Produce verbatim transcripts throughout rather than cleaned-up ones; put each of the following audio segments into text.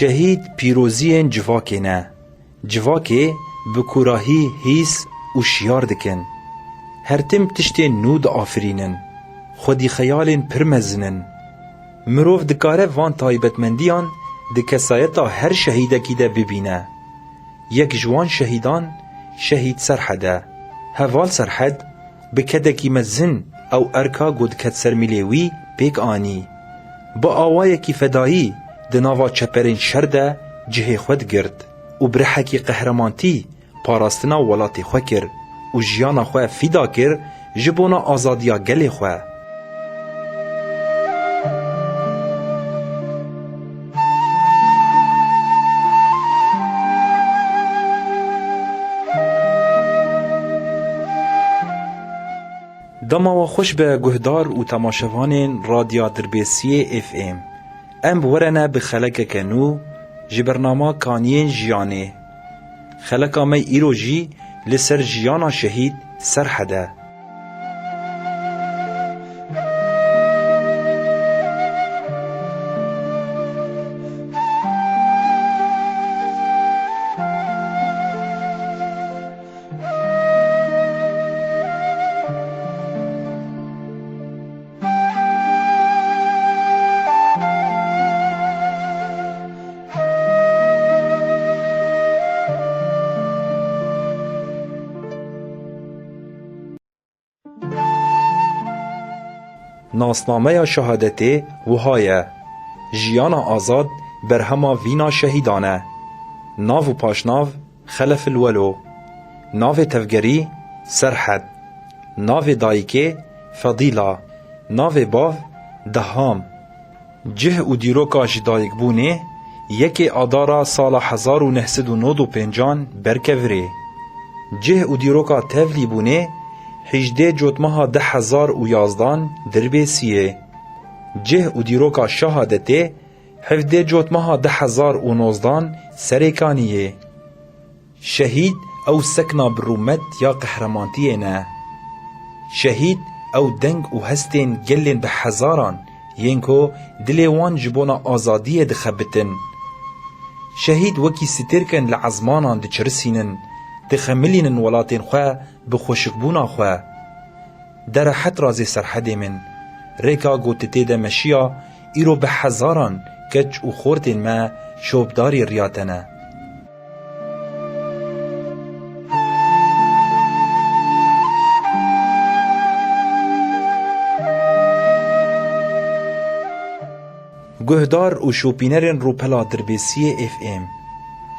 Şehîd pîroziyên civakê ne. Civakê bi kûrahî hîs û şiyar dikin. Her tim tiştên nû diafirînin. Xwedî xeyalên pir mezin in. Mirov dikare van taybetmendiyan di kesayeta her şehîdekî de bibîne. Yek ji wan şehîdan Şehîd Serhed e. Heval Serhed bi kedekî mezin ew erka ku diket ser mîlê wî pêk anî. Bi awayekî fedayî di nava çeperên şer de cihê xwe digirt û bi rihekî qehremantî parastina welatê xwe kir û jiyana xwe fîda kir ji bona azadiya gelê xwe. Dema we xweş be guhdar û temaşevanên Radya Dirbêsiyê F M. Em bi we re ne bi xelekeke nû ji bernama Kaniyên Jiyanê. Xeleka me îro jî li ser jiyana şehîd Serhed e. Nasnameya şehadetê wiha ye: Jiyana azad berhema vîna şehîdan e. Nav û paşnav: Xelef el Welo. Navê tevgerî: Serhed. Navê dayikê: Fedîla. Navê bav: Deham. Cih û dîroka ji dayikbûnê: yekê Adara sala hezar û neh sed û nod û pêncan Berkevirê. Cih û dîroka tevlîbûnê: hîjdê Cotmeha du hezar û yazdan Dirbêsiyê. Cih û dîroka şehadetê: hevdê Cotmeha du hezar û nozdan Serêkaniyê. Şehîd ew sekna bi rûmet ya qehremantiyê ne. Şehîd ew deng û hestên gelên bi hezaran yên ku dilê wan ji bona azadiyê dixebitin. Şehîd wekî stêrkên li ezmanan diçirisînin, dixemilînin welatên xwe bi xweşikbûna xwe. De rehet razê Serhedê min. Rêka ku tu tê de meşiya, îro bi hezaran keç û xortên me şopdarî riya te ne. Guhdar û şopînerên Rûpela Dirbêsiyê F M,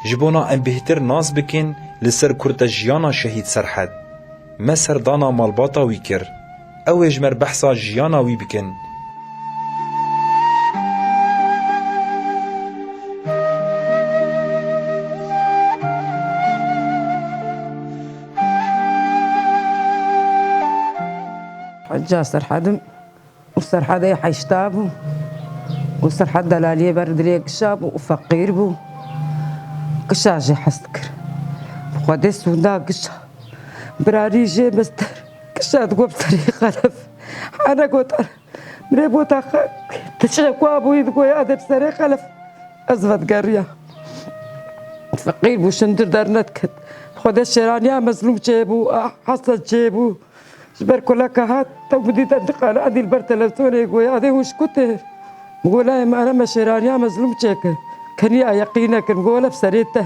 ji bona em bêhtir nas bikin li ser kurte jiyana Şehîd Serhed, me serdana malbata wî kir. Ew ê ji me re behsa jiyana wî bikin. Hecca Serhedim û Serhedê heşta bû û Serhed delaliyê ber dilê gişa bû û feqîr bû. Gişa jê hez dikir. Xwedê sûnda gişa. Birarî jê mestir. Gişa digot serê xelef. Hene gotar. Mirê bota xwe tiştek wa bûyî digo ya dê bi serê xelef. Ez vedigeriya. Feqîr bû, şindir dernet ket. Xwedê şêraniya mezlûm çêbû, ah, hesed çêbû. Ji ber kuleka hat, tew bidî te diqale, edî li ber televîzyonê go ya dê hûn ji ku tê? Min go layê me, ere me şêraniya mezlûm çêke. Keniya yeqîne kir, min go wele bi serê te.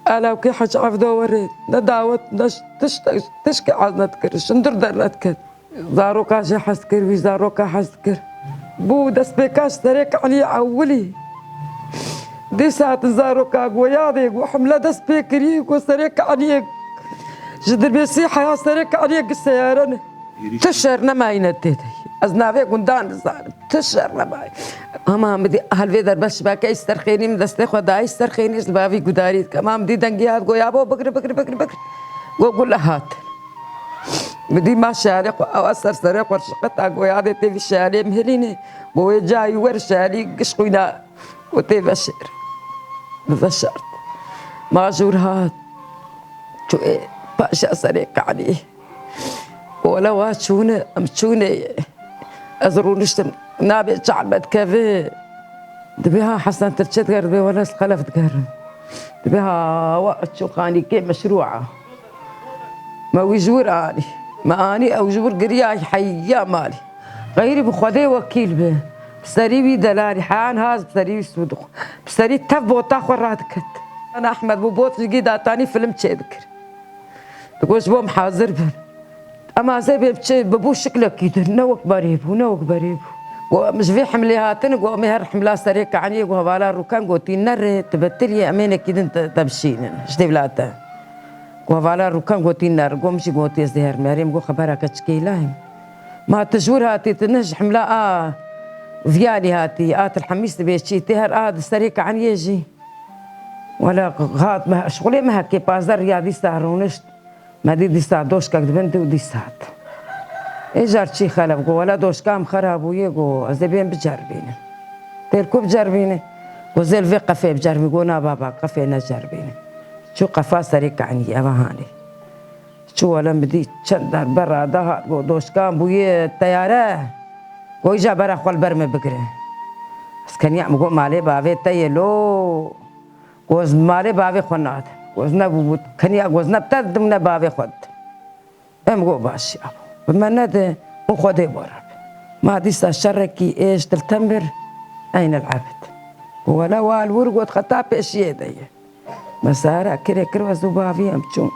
Alawkê Hec Evdo werê, ne dawet, ne ş-, tişt-, tişkê az nedikir, şindir dernet ket. Zaroka jê hez kir, wî zaroka hez kir. Bû destpêka ji serê kaniyê ewilî. Dîsa tu zaroka go yadê go hemle dest pê kirî, go serê kaniyê Ji Dirbêsî heya Serê Kaniyê gi seyare ne. Ti şer nemayîne tê de. Ez navê gundan nizanim. Ti şer nemayî. Ama min dî hal vê derbeş bake îsterxênî min destê xwe dayî îsterxênî ji bavî gudarî dike. Ama min dî dengî hat go yabo bigir bigir bigir bigir. Go gule hat. Min dî ma şerê xwe ewa ser serê xwe şiqeta go yadê tê vî şerê min hilîne. Go wê cayî wer şerî giş xwîna. Û tê veşêr. Bi veşart. Ma jûr hat. Çû ê paşa Serê Kanî. Wele wa çûne, em çûne. Ez rûniştim. Nabê çamet keve. Dibê ha Hesen Tirçe diger, dibê wele ez xelef digerim. Dibê ha wa çû xanîkê meşrûa. Me wî ji wir anî. Me anî ew ji wir giriyay heyya malî. Xeyrî bi Xwedê wekîl be. Bi serî wî delalî, heyan has bi serî wî sûdix. Bi serî tev bota xwe radiket. Ana Ehmed bû bot jigî datanî film çêdikir. Digot ji bo em hazir bin. Em hazir bên çi bibû şiklekî din. Ne wek berê bû, ne wek berê bû. Go em ji vê himlê hatin, go em ê her himla Serê Kaniyê, go hevala Rûken gotî nere, tu betilî, em ê nekî din te, te bişînin. Ji dêvla te. Go hevala Rûken gotî nere, go min jî gotî ez dê herim. Erê min go xebera keçikê layim. Ma tu ji wir hatî, tu ne ji himla a Viyanî hatî, a Til Hemîs dibê çî, tê her a di Serê Kaniyê jî. Wela hat me, şixulê me hekê pazdeh riya dîsa rûnişt. Me dî dîsa doşkek di bin dî û dîsa hat. Ê car çî xelef go, wela doşka min xera bûye go, ez ê bêm biceribînim. Têr ku biceribîne? Go zêl vê qefê biceribî, go na baba, qefê neceribîne. Çû qefa Serê Kaniyê, eva hanê. Çû wele min dî çend darbe rada hat, go doşkan bûye teyare. Go îca bera xwe li ber min bigire. Ez keniya min go malê bavê te ye lo. Go ez malê bavê xwe nadim. Go ez nebûbû keniya, go ez ne bi te didim ne bavê xwe didim. Em go baş ya. Bi me nede û Xwedê bo re be. Ma dîsa şerekî êş dil tembir Eynel Ebid. Go wele wa li wir got xeta pêşiyê de ye. Me sara kirê kir ez û bavî em çûn.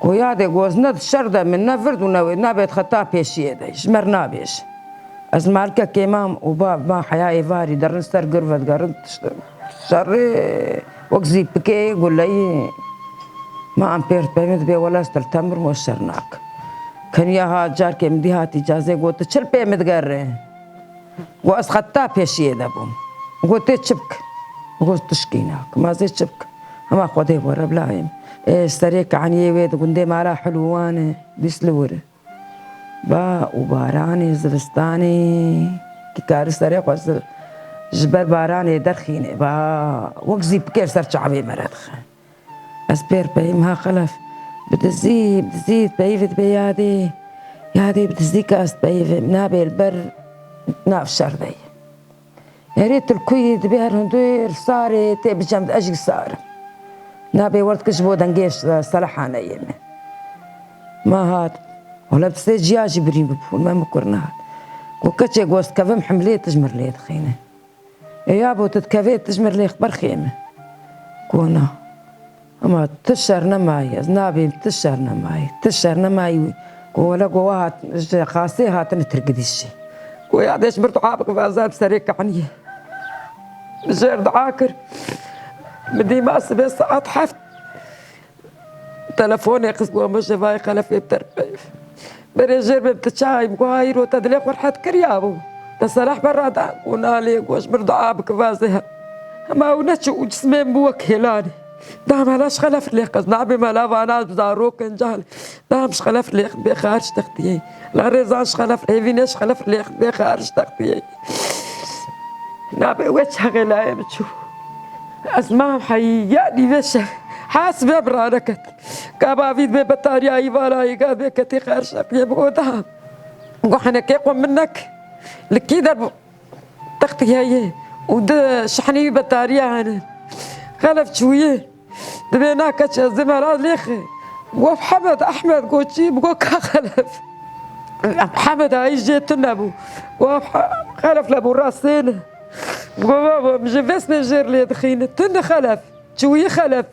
Go yadê go ez ne di şer de min ne vird û ne wê nabêt xeta pêşiyê de ji mer nabêje. Ez malkekê mam û bav ma heya êvarî derin ser gir vedigerin tiştin. Şerê wek zîpikê guleyî. Ma em pêr peyvin dibê wela ez til temir mo şer nak. Keniya ha carkê min dî hat îcazê got tu çil pê min digerê. Go ez xeta pêşiyê de bûm. Go tê çi bik? Go tişkî nak. Ma zê çi bik? Hema Xwedê gore bilayê min. Ê serê kaniyê wê di gundê mala Hilûwanê dîs li wir. Ba û baranê zivistanê kî karî serê xwe ji, ji ber baranê derxîne. Ba wek zîpikê ser çavê me re dixe. Ez pêr peyim ha xelef. Bi dizî, bi dizî peyivit bê yadê. Yadê bi dizî ka ez peyivim. Nabê li ber nav şer de ye. Herê tu li ku yî dibê her hundir sarê tê bicem ez jî sar im. Nabê werdikir ji bo dengê Selahane yê me. Ma hat. Wele bi sê ciya jî birîn bibûn me mikur nehat. Ku keçê goz kevim himlê tij mir lê dixîne. Ê yabo tu dikevê tij mir lê xber xême. Ku na. Ama tu şer nemayî, ez nabêm tu şer nemayî. Tu şer nemayî. Ku wele ku we hat, ji xasê hatine tirgidîşê. Ku ya dê ji mir dua bike vaza bi serê kaniyê. Bi jêr dua kir. Min dîma sibê saet heft telefonê xist, got, "Min ji vayê xelefê bi te re peyv." Berê jêr bê bi tu çayî, min got, "Ha îro te dilê xwe rehet kiriya bû. Te Selah berra da." Got, "Na lê," got, "ji mir dua bike vaze." Hema ew neçû û cismê min bû wek hêlanê. Da mela ji xelef lê qez nabê mela vana bi zarokin cahil. Da em ji xelef lê bê xaric textiyê. La rêzan ji xelef hêvî ne ji xelef lê bê xaric textiyê. Nabê wê çaxê layê min çû. Ez mam heya nîve şev. Hesibê bi raneket. Ka bavî dibê betariya îvalayê ka dibê ketê xaric textiyê bi oda. Go henekê xwe min nek. Li kî der textî heye û di şihnî wî betariya hene. Xelef çûyê. Dibê na keç ez dê mela lêxê. Go Hemed, Ehmed, go çî, go ka xelef. Hemed ayî jê tune bû. Go Xelef le bû rastê ne. Go baba, min ji vestê jêr lê dixîne. Tune xelef. Çûyî xelef.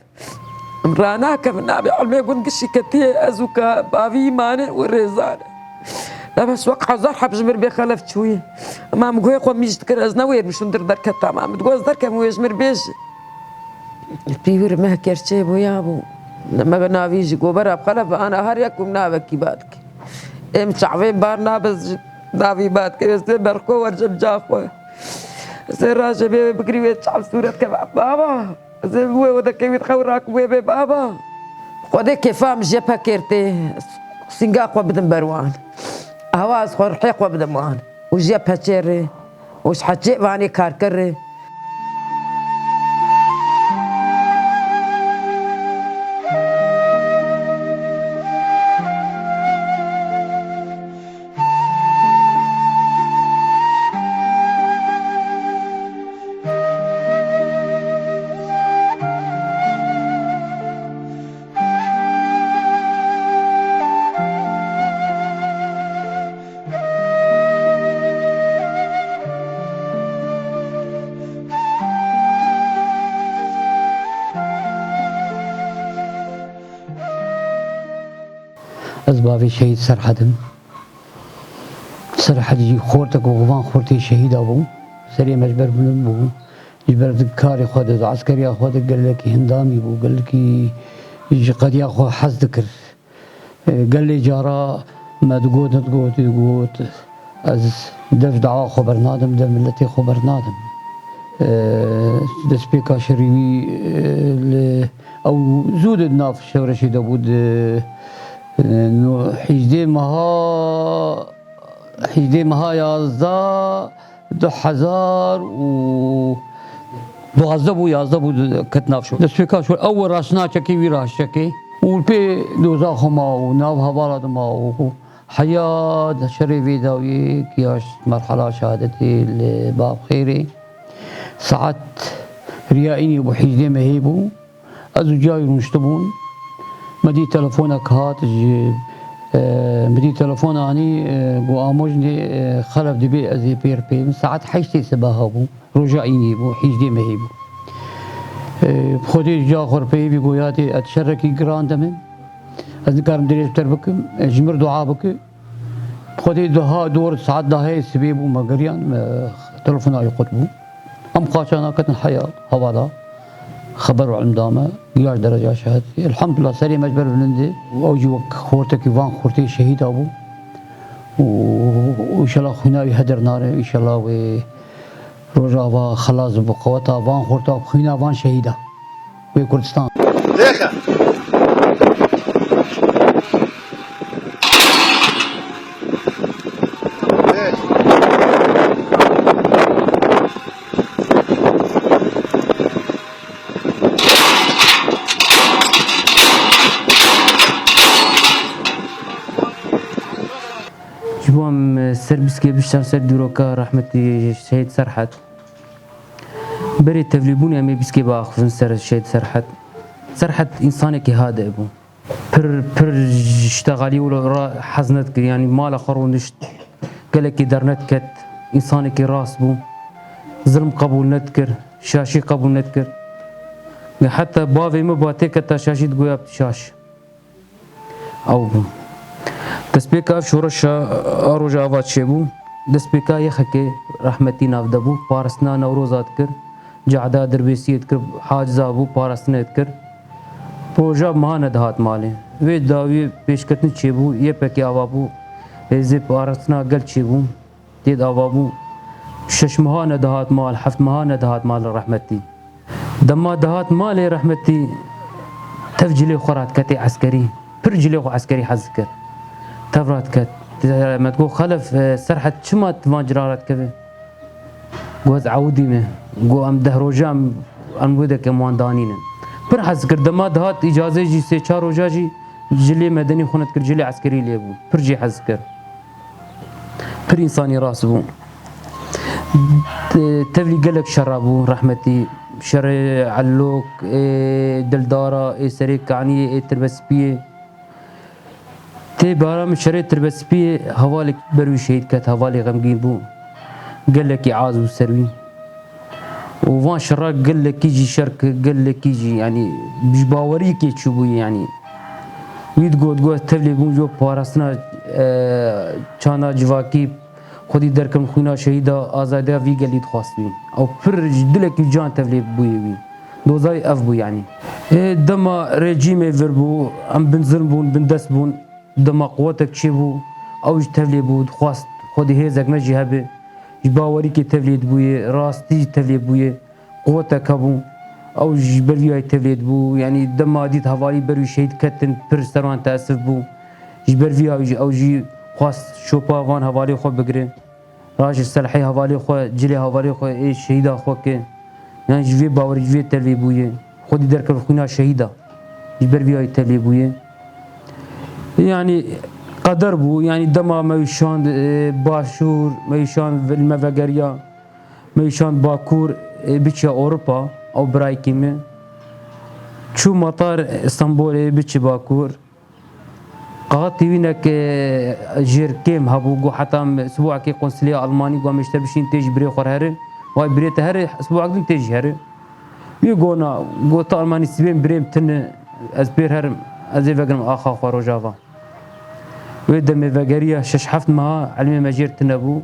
Ranake min nabê ilmê gund gişî ketiye, ez û ka bavî mane û rêzane. Dema wek hezar heb ji mir bê xelef çûyî. Ema min guhê xwe mîj dikir, ez ne wêr min şûndir derketa, ma min digot ez derkevim wê ji mir bêje. Pîvir meh kerçê bûya bû. Me bi navî ji govera bi xelef ana her yek û navekî ba dike. Êm çavên bar nabe ji navî ba dike. Ez ê berxwe wercem ca xwe. Ez ê raje bê wê bigirî wê çav sûret keve baba. Ez ê wê wede kevît xew rak wê bê baba. Xwedê kêfa min jê pekêr tê. Sînga xwe bidim ber wan. Hewa ez xwe rihê xwe bidim wan. Û jê peçêrê. Û ji hecê vanê karkerê. Ez bavê Şehîd Serhed im. Serhed jî xortek û van xortê şehîda bû. Serê me ji ber bilind bû. Ji ber karê xwe de, di eskeriya xwe de gelekî hindamî bû, gelekî ji qediya xwe hez dikir. Gelê cara me digot, digot, digot, ez dev dawa xwe bernadim, dev miletê xwe bernadim. Destpêka şerî wî, li ew zû di nav şewreşê de bû, di, no, hîjdê meha, hîjdê meha yazdeh, du hezar û duwazdeh bû, yazdeh bû, ket nav şo. Destpêka şo, ew raşnaçekê wî raşçekê. Û pê doza xwe ma û nav hevala de ma û heya di şerê vê dawiyê giyaşt merhala şehadetê li Bavxêrê. Saet riya înî bû, hîzdê mehê bû. Ez û cayî rûniştibûn. Me dî telefonek hat ji, e, me dî telefon anî, e, got, "Amojnê, e, xelef dibê ez ê pê re pê bim." Saet heştê sibeha bû. Roja înî bû, hîjdê mehê bû. E, bi Xwedê ji caya xwe re peyivî got, "Ya tê, ez şerekî giran de me. Ez nikarim dirêj bi te re bikim. E, ji mir dua bike." Xwedê diha dor saet dehê sibê bû, me geriyan, me telefona wî qut bû. Em qaça naketin heya hevala xeber û ilm da me, ya ji dereca şehadetê. Elhamdulillah, serê me ji ber bilind e. Ew jî wek xortekî van xortê şehîda bû. Û, û înşallah xwîna wî heder nare, înşallah wê Rojava xelas bi qeweta van xorta, bi xwîna van şehîda wê Kurdistan. Lêxe. Ji bo em ser bîskê biştan ser dîroka rehmetî Şehîd Serhed. Berê tevlîbûnê em ê bîskê biaxivin ser Şehîd Serhed. Serhed însanekî hade bû. Pir, pir ji ştexalî û ra hez nedikir. Yanî mala xwe rûnişt, gelekî dernediket, însanekî rast bû. Zilm qebûl nedikir, şaşî qebûl nedikir. Heta bavê min ba têketa şaşî digoya şaş. Ew bû. Destpêka ev şoreşa a Rojava çêbû. Destpêka yexekê rehmetî nav de bû. Parastina Newroza dikir. Cehda Dirbêsiyê dikir. Haciza bû, parastinê dikir. Roja meha nedihat malê. Wê dawiyê pêşketin çêbû. Y P G ava bû. Hêzê parastina gel çêbû. Tê de ava bû. Şeş meha nedihat mal, heft meha nedihat mal rehmetî. Dema dihat malê rehmetî, tev cilê xwe radiket ê eskerî. Pir cilê xwe eskerî hez dikir. Tev radiket. Me digot, "Xelef, e, Serhed çima tu van cila radikeve?" Got, "Ez ewidî me." Got, "Em deh roja em, em wê dekem wan danîne." Pir hez dikir. Dema dihat îcazê jî sê çar roja jî cilê medenî xwe nedikir, cilê eskerî lê bû. Pir jê hez dikir. Pir însanî rast bû. Te-, tevlî gelek şera bû, rehmetî. Şerê Elok, ê Dildara, ê Serê Kaniyê, ê Tirbespiyê. Tê bara min şerê Tirbespiyê hevalek ber wî şehîd ket, hevalê xemgîn bû. Gelekî az bû ser wî. Û van şera gelekî jî şer kir, gelekî jî, yanî, ji baweriyekê çûbûyî, yanî. Wî digot, got, "Tevlê bûm ji bo parastina, e, çanda civakî, xwedî derkim xwîna şehîda azadiya vî gelî dixwast wî." Ew pir ji dilekî can tevlê bûye wî. Dozayê ev bû, yanî. Ê, dema rejîmê vir bû, em bin zilm bûn, bin dest bûn, dema quwetek çêbû, ew ji tevlê bû, dixwest xwedî hêzek me jî hebe, ji bawerîkê tevlê dibûye, rastî jî tevlê bûye, quwetek hebû, ew ji ber vî yayî tevlê dibû, yanî dema dît hevalî ber wî şehîd ketin, pir ser wan teesif bû. Ji ber vî yayî jî ew jî xwest şopa van hevalê xwe bigire. Raje selhê hevalê xwe, cilê hevalê xwe ê şehîda xwe ke, yan ji vê bawerî, ji vê tevlê bûye. Xwedî derkeve xwîna şehîda. Ji ber vî yayî tevlê bûye. Yanî qeder bû, yanî dema me wî şand, e, başûr, me wî şand, me vegeriya, me wî şand bakur, e, biçe Ewropa, ew birayekî me. Çû matar Stenbolê biçe bakur. Qaqat tîvînek, e, jêr kêm hebû, got heta em sibuakê konsilê Almanî got em ji te bişîn tê ji birê xwe re here. Vay birê te here, sibuak din tê jî here. Wî got na, got tu Almanî sibên birê min tune, ez pêr herim, ez ê vegerim axa xwe Rojava. Wê demê vegeriya şeş heft meha elimê me jêr tune bû.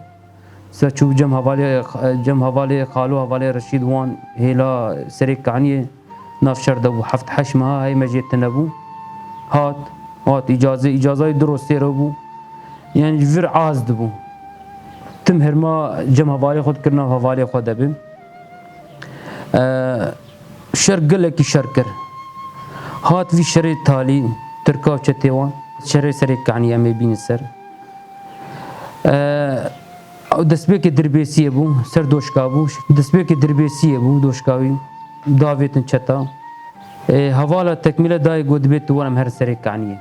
Ser çû cem hevalê, cem hevalê xalo, hevalê Reşîd wan hêla Serê Kaniyê nav şer de bû. Heft heşt meha hey me jê tune bû. Hat, hat îcaze, îcazayê du roj sê roj bû. Yani ji vir az dibû. Tim herma cem hevalê xwe dikir nav hevalê xwe de bi. E, Şer gelekî şer kir. Hat vî şerê talî, Tirka û çetê wan, şerê Serê Kanî em ê bînin ser. Ew destpêkê Dirbêsiyê bû, ser doşka bû. Destpêkê Dirbêsiyê bû, doşka wî. Davêtin çeta. Ê, hevala tekmîle dayê got, dibê tu werim her Serê Kaniyê.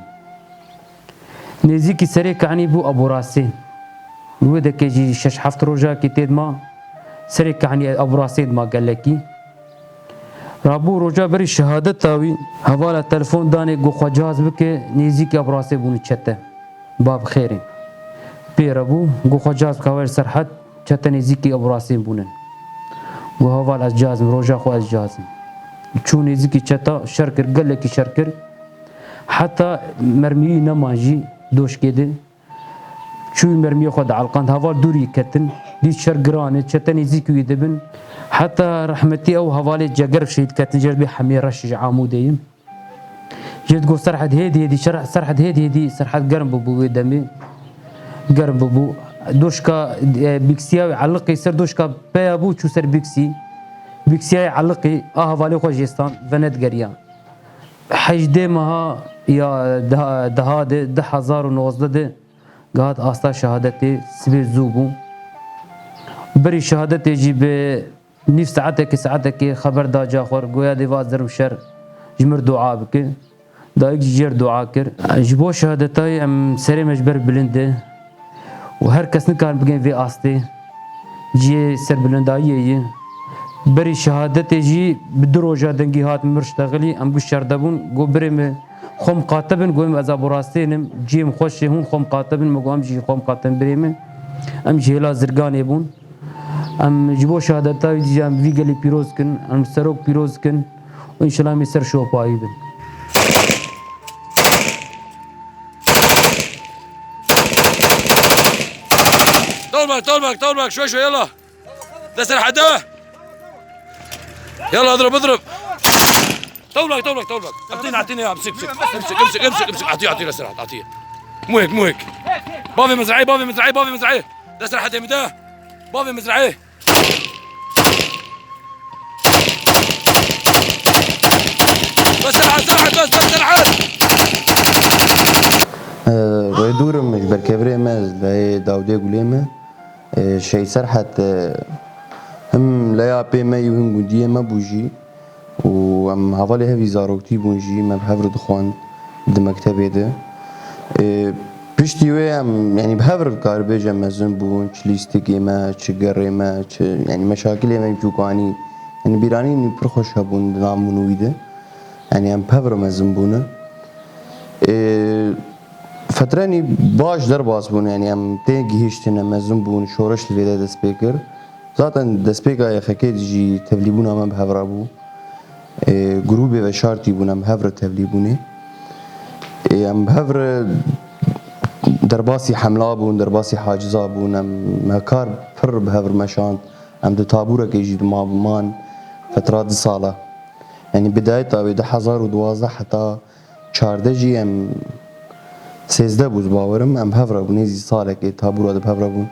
Nêzîkî Serê Kanî bû Aborasê. Wê dekê jî şeş heft rojakî tê dima Serê Kanî Aborasê dima gelekî. Rabû roja berî şehadeta wî hevala telefon danê, got xwe caz bike, nêzîkî Aborasê bûne çete. Ba bi xêrê. Pê re bû, got xwe caz bike, heval Serhed, çete nêzîkî Aborasê bûnin. Got heval ez caz im, roja xwe ez caz im. Çû nêzîkî çeta, şer kir, gelekî şer kir. Heta mermî wî neman jî doşkê de. Çû mermiyê xwe dielqand, heval dûrî ketin. Dît şer giran e, çete nêzîkî wî dibin. Heta rehmetî ew hevalê Ceger şehîd ketin, jê re dibê Hemê Reş ji Amûdê ye. Jê digot Serhed hêdî hêdî, şer-, Serhed hêdî hêdî, Serhed germ bûbû wê demê. Germ bûbû. Doşka, e, bîksiya wê eliqî ser doşka peya bû, çû ser bîksî. Bîksiya wê eliqî, a hevalê xwe jê stand, venedigeriya. Hejdê meha ya deha, deha de, du hezar û nozdeh de, gihat asta şehadetê, sibê zû bû. Berî şehadetê jî bi nîv saetekê, saetekê xeber da caxwer, goya dê va ez derim şer, ji mir dua bike. Dayik jî jêr dua kir. Ji bo şehadetayê em serê me ji ber bilind e û her kes nikarin bigên vê astê. Cihê serbilindayiyê ye. Berî şehadetê jî bi du roja dengî hat mir ştexilî, em gu şerde bûn. Got, birê min, xwe miqate bin, got, ez Aborasê nim, cihê min xweş e, hûn xwe miqate bin, me got, em jî xwe miqate bin birê min. Em ji hêla Zirganê bûn. Em ji bo şehadeta wî dî jî em vî gelî pîroz kin, em serok pîroz kin û înşela em ê ser şopa wî bin. Tolbak, tolbak, tolbak, şo, şo, yala. De Serhede. Yala, اضرب, اضرب. Tolbak, tolbak, tolbak. Atîne, atîne ya, emsik, emsik. Emsik, emsik, emsik, emsik. Atî, atî, de Serhed, atî. Muhek, muhek. Bavê mezrayê, bavê mezrayê, bavê mezrayê. De Serhedê min de. Bavê mezrayê. Bes Serhed, Serhed, bes, bes Serhed. Ee, rêdûrim ji ber kevirê me, ez leyê dawdê gulê me. Ee, Şehîd Serhed, e, him leya pê me yû, him gundiyê me bû jî. Û em hevalê hevî zaroktî bûn jî, me bi hev re dixwend di mektebê de. Ê, piştî wê em, yanî bi hev re dikare bêje mezin bûn, çi lîstikê me, çi gerê me, çi, yanî meşakilê me wî ku anî, yanî bîranîn pir xweş hebûn di nav min û wî de. Yanî em bi hev re mezin bûne. Ê, fetrenî baş derbas bûn, yanî em tê gihîştine mezin bûn, şoreş li vê de dest pê kir. Zaten destpêka Y X K'ê de jî tevlîbûna me bi hev re bû. Ê, grûbê veşartî bûn, em bi hev re tevlî bûnê. Ê, em bi hev re derbasî hemla bûn, derbasî haciza bûn. Em me kar pir bi hev re meşand. Em di tabûrekê jî dima man fetra du sala. Yanî bidayeta wê du hezar û duwazdeh heta çardeh jî em sêzdeh bû, ez bawerim, em bi hev re bûn, nêzî salekê tabûra de bi hev re bûn.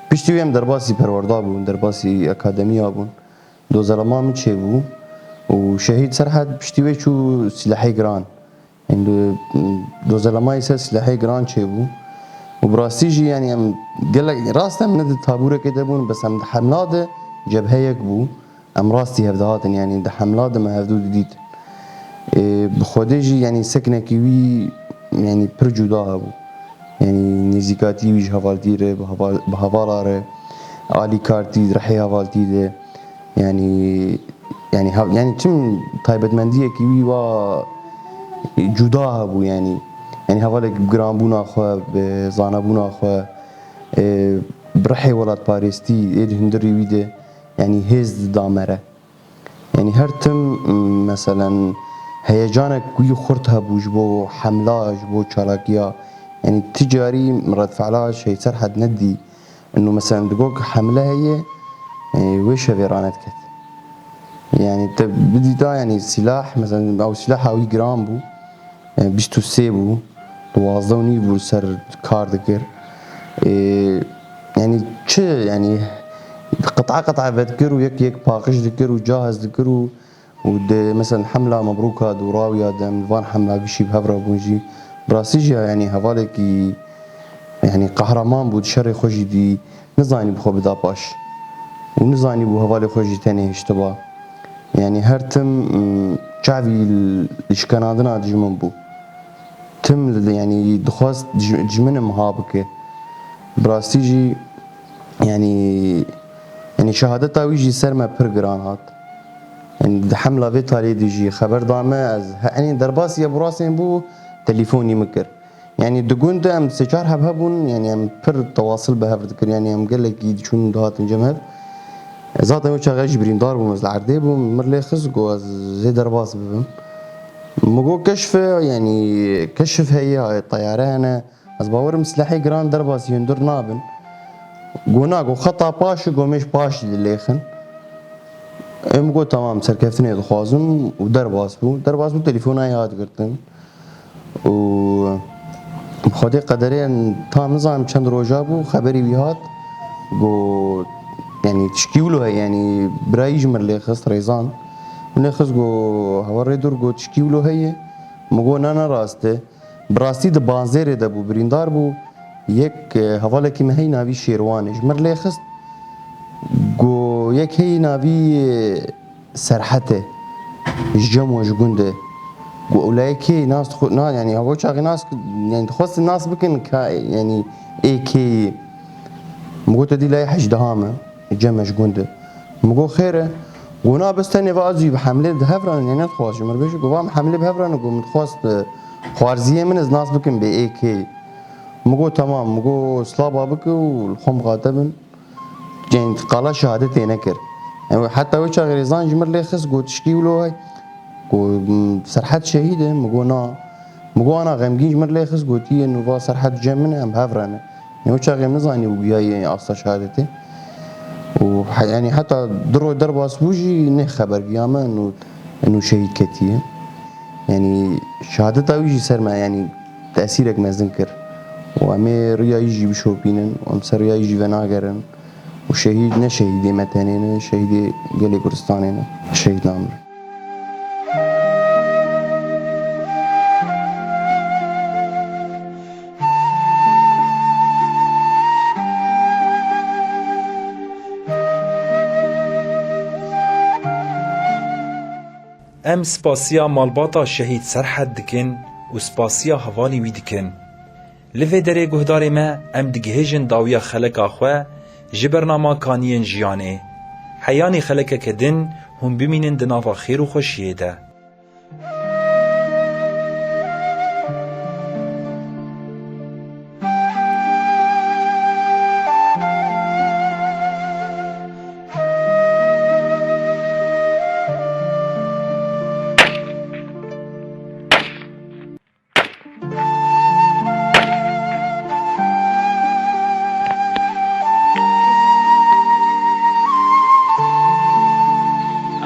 Piştî wê em derbasî perwerda bûn, derbasî akademiya bûn. Dozelama min çêbû û Şehîd Serhed piştî wê çû silahê giran. Ên do-, dozelemayê ser silahê giran çêbû. Û bi rastî jî, yanî em gelek, rast em ne di tabûrekê de bûn, bes em di hemla de cebheyek bû. Em rastî hev dihatin, yanî di hemla de me hevdû didît. Ê, bi Xwedê jî, yanî sekinekî wî, yanî pir cuda hebû. Yanî nêzîkatî wî ji hevaltî re, bi heval-, bi hevala re, alîkartî, rihê hevaltî de. Yanî, yanî, ha-, yanî çim taybetmendiyekî wî wa cuda hebû, yanî. Yanî hevalek bi giranbûna xwe, bi zanabûna xwe, e, bi rihê welatparêstî ê di hundirê wî de, yanî hêz dida me re. Yanî her tim, m-, meselen, heyecanek wî xurt hebû ji bo hemla, ji bo çalakiya. Yanî ti carî min redfela Şehîd Serhed nedî. Ino, meselen, digot hemle heye, e, wê şevê rane diket. Yanî te bidîta, yanî silah, meselen, ew silaha wî giran bû, e, bîst û sê bû, duwazdeh û nîv bû li ser kar dikir. E, yanî çi, yanî qit'a qit'a vedikir û yek yek paqij dikir û cahiz dikir û Û di, mesela, hemla Mebrûka di û Rawiya de em li van hemla gişî bi hev re bûn jî, bi rastî jî, yanî, hevalekî, yanî, qehreman bû, di şerê xwe jî dî, nizanî bi xwe bida paş. Û nizanî bû hevalê xwe jî tenê hiştiba. Yanî, her tim, m, çavî li şikenandina dijmin bû. Tim li, yanî, dixwest ji, ji min imha bike. Bi rastî jî, yanî, yanî, şehadeta wî jî ser me pir giran hat. Yanî, di hemla vê talê de jî xeber da me, ez he-, yanî, derbasî ye, bi rastên bû, telîfonî min kir. Yanî, di gund de em sê çar heb hebûn, yanî, em pir tewasil bi hev dikir, yanî, em gelekî diçûn dihatin cem hev. Zaten wê çaxê jî birîndar bûm, ez li erdê bûm, min lê xist, got, ez ê derbas bibim. Min got, keşf e, yanî, keşf heye, teyare hene. Ez bawerim silahê giran derbasî hundir nabin. Got, na, got, xeta paş e, got, mêj paş jî dilêxin. Em got, tamam, serkeftinê dixwazim û derbas bû. Derbas bû, telefona wî hat girtin. Û bi Xwedê qederê em tam nizanim çend roja bû, xeberî wî hat. Got, yanî, tişkî wilo heye, yanî, birayî ji min lê xist, Rêzan. Min lê xist, got, heval Rêdur, got, tişkî wilo heye. Min got, na, ne rast e. Bi rastî di Banzêrê de bû, birîndar bû. Yek, e, hevalekî me hey navî Şêrwan e. Ji min lê xist. Got, yek hey navî, e, Serhet e. Ji Cemo, ji gund e. Got, ew layê kê nas dixwe-, na, yanî, heval çaxê nas, yanî, dixwestin nas bikin ka, yanî, ê kê ye. Min got, te dî layê hejdeham e. Cem e, ji gund e. Min got, xêr e. Got, na, bes tenê va ez jî bi Hemlê bi hev re ne, ne dixwaz ji min re bêje. Got, va min Hemlê bi hev re ne, got, min dixwest, e, xwarziyê min ez nas bikim bê ê kê. Min got, temam. Min got, slaba bike û li xwe miqate bin. Ceng qala şehadetê nekir. Em heta wê çaxê Rêzan ji min lê xist, got, tişkî wilo hey. Got, "M, Serhed şehîd e?" Min got, "Na." Min got, "Ana xemgîn ji min lê xist, gotiye, nu va Serhed cem min e, em bi hev re ne." Nê wê çaxê em nizanî û giyayê asta şehadetê. Û he-, yanî heta du roj derbas bû jî nê xeber giya me, nu, nu şehîd ketiye. Yanî şehadeta wî jî ser me, yanî tesîrek mezin kir. Û em ê riya wî jî bişopînin, û em ser riya wî jî venagerin. Û şehîd ne şehîdê me tenê ne, şehîdê gelê Kurdistanê ne. Şehîd namir. Em spasiya malbata Şehîd Serhed dikin û spasiya hevalî wî dikin. Li vê derê guhdarê me, em digihêjin dawiya xeleka xwe ji bernama Kaniyên Jiyanê. Heyanî xelekeke din hûn bimînin di nava xêr û xweşiyê de.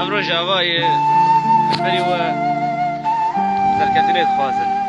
Ev rojava ye. dixwazin.